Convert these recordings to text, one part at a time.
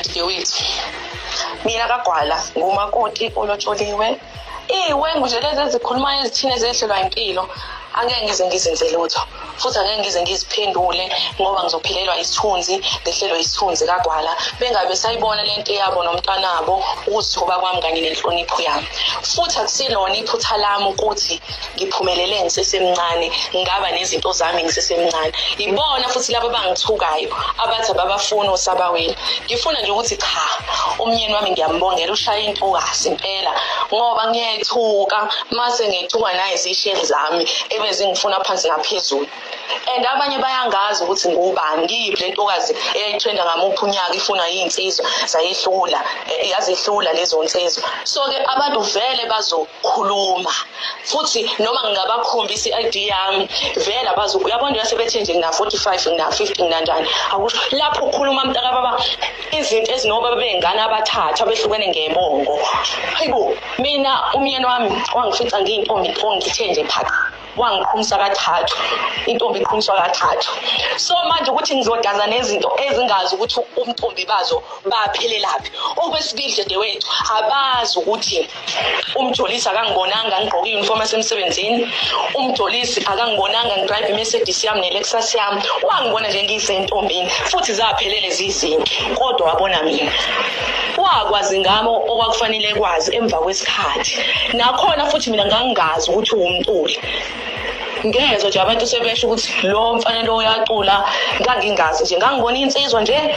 Dadewethu, mina kaGwala ngumakoti olotsholiwe. Iy'wengu nje lezi ezikhulumayo ezithile ezehlelwa impilo, angeke ngize ngizenze lutho futhi angeke ngize ngiziphendule ngoba ngizophelelwa isithunzi, ngehlelwe isithunzi kaGwala, bengabe sayibona le nto yabo nomntanabo, ukuzithoba kwami kanye nenhlonipho yami. Futhi akusilona iphutha lami ukuthi ngiphumelele ngisesemncane, ngaba nezinto zami ngisesemncane. Ibona futhi laba abangithukayo abathi ababafuni osabaweli. Ngifuna nje ukuthi cha, umnyeni wami ngiyambongela, ushaye intokazi impela, ngoba ngiyethuka mase ngethuka nayizisheli zami ebezingifuna phansi naphezulu. And abanye bayangazi ukuthi ngubani, ngiyiphi le ntokazi eyayithenda ngamuphi unyaka ifuna iy'nsizwa, zayehlula, yazehlula lezo nsizwa. So-ke abantu vele bazokhuluma, futhi noma ngingabakhombisa i-ID yami vele abazo. Uyabona nje sebethe nje ngina-45, ngina-50, nginanjani, akusho lapho ukhuluma mntakababa izinto ezinobaba bey'ngane abathathu abehlukene ngebongo. Hayibo, mina umyeni wami wangifica ngiyintombi nto, ngithe nje phaqa, wangiqhumisa kathathu, intombi iqhumiswa kathathu. So manje ukuthi ngizodaza nezinto ezingazi ukuthi umntombi bazo baphelelaphi. Okwesibili, dadewethu, abazi ukuthi umjolisi akangibonanga ngigqoke i-uniform yasemsebenzini, umjolisi akangibonanga ngidrive i-Mercedes yami ne-Lexus yami, wangibona nje ngisentombini, futhi zaphelele zizinto, kodwa wabona mina, wakwazi ngami okwakufanele kwazi emva kwesikhathi. Nakhona futhi mina ngangingazi ukuthi uwumculi, ngezwe nje abantu sebesho ukuthi lo mfana lo uyacula, ngangingazi nje, ngangibona insizwa nje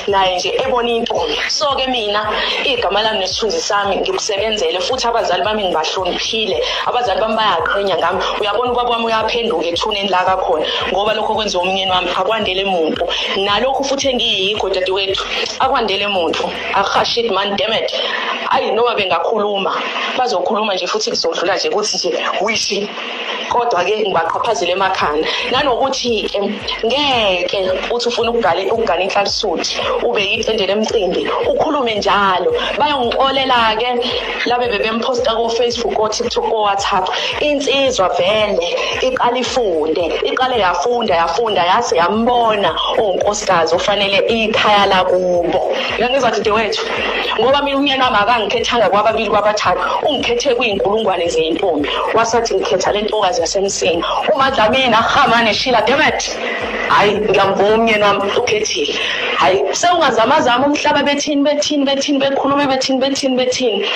naye nje ebona intombi. So-ke mina igama lami nesithunzi sami ngikusebenzele, futhi abazali bami ngibahloniphile, abazali bami bayaqhenya ngami. Uyabona, ubaba wami uyaphenduka ethuneni la kakhona, ngoba lokho kwenziwa umnyeni wami akwandele muntu, nalokhu futhi engiyikho, dadewethu, akwandele muntu. Ah shit man, damn it. Ayi, noma bengakhuluma bazokhuluma nje, futhi kuzodlula nje ukuthi nje wishi, kodwa-ke ngibaqhaphazele emakhanda. Nanokuthi-ke ngeke uthi ufuna ukugana inhlalisuthi ube yitende lemcimbi ukhulume njalo. Bayongixolela-ke labe bebemphosta ko-Facebook, ko-TikTok, ko-WhatsApp. Insizwa vele iqale ifunde, iqale yafunda, yafunda, yase yambona uwunkosikazi ofanele ikhaya lakubo. Uyangizwa, dadewethu? Ngoba mina umnyeni wami akangikhethanga kwababili kwabathathu, ungikhethe kwiy'nkulungwane zey'ntombi, wasathi ngikhetha le ntokazi yaseMsinga, uMadlamini ahamane shila, damn it. Hhayi, ngiyamvuma umnyeni wami ukhethile. Hhayi, sewungazamazama umhlaba, bethini bethini bethini, bekhulume bethini bethini bethini,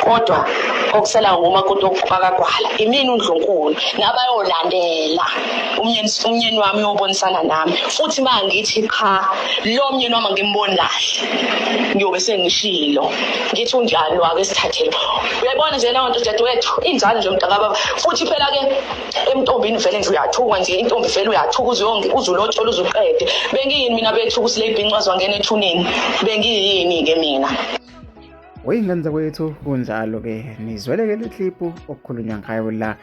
kodwa okusela ngumakoti wakaGwala, imina undlunkulu nabayolandela umnyeni wami uyobonisana nami. Futhi uma ngithi cha, lo mnyeni wami angimboni kahle, ngiyobe sengishilo ngithi unjani wake sithathele. Uyayibona nje leyo nto, dadewethu, injalo nje mntakababa. Futhi phela-ke emntombini vele nje uyathukwa nje, intombi vele uyathuka uze uzulotshola uzuqede. Bengiyini mina bethu ukuthi le bhincwa wangena ethuneni? Bengiyini-ke mina? Wey'ngane zakwethu, kunjalo-ke, nizwele-ke le clip okukhulunywa ngayo la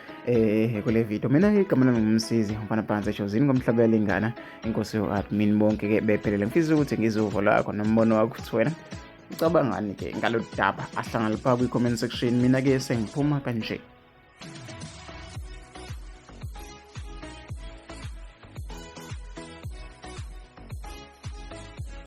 kule video. Mina-ke igama lami ngumsizi umfana phansi eshozini ngomhlaba yalingana inkosi yo-admin bonke-ke bephelele. Ngifisa ukuthi ngizwe uvo lwakho nombono wakho ukuthi wena ucabangani-ke ngalolu daba. Ahlangana lapha kwi-comment section. Mina-ke sengiphuma kanje.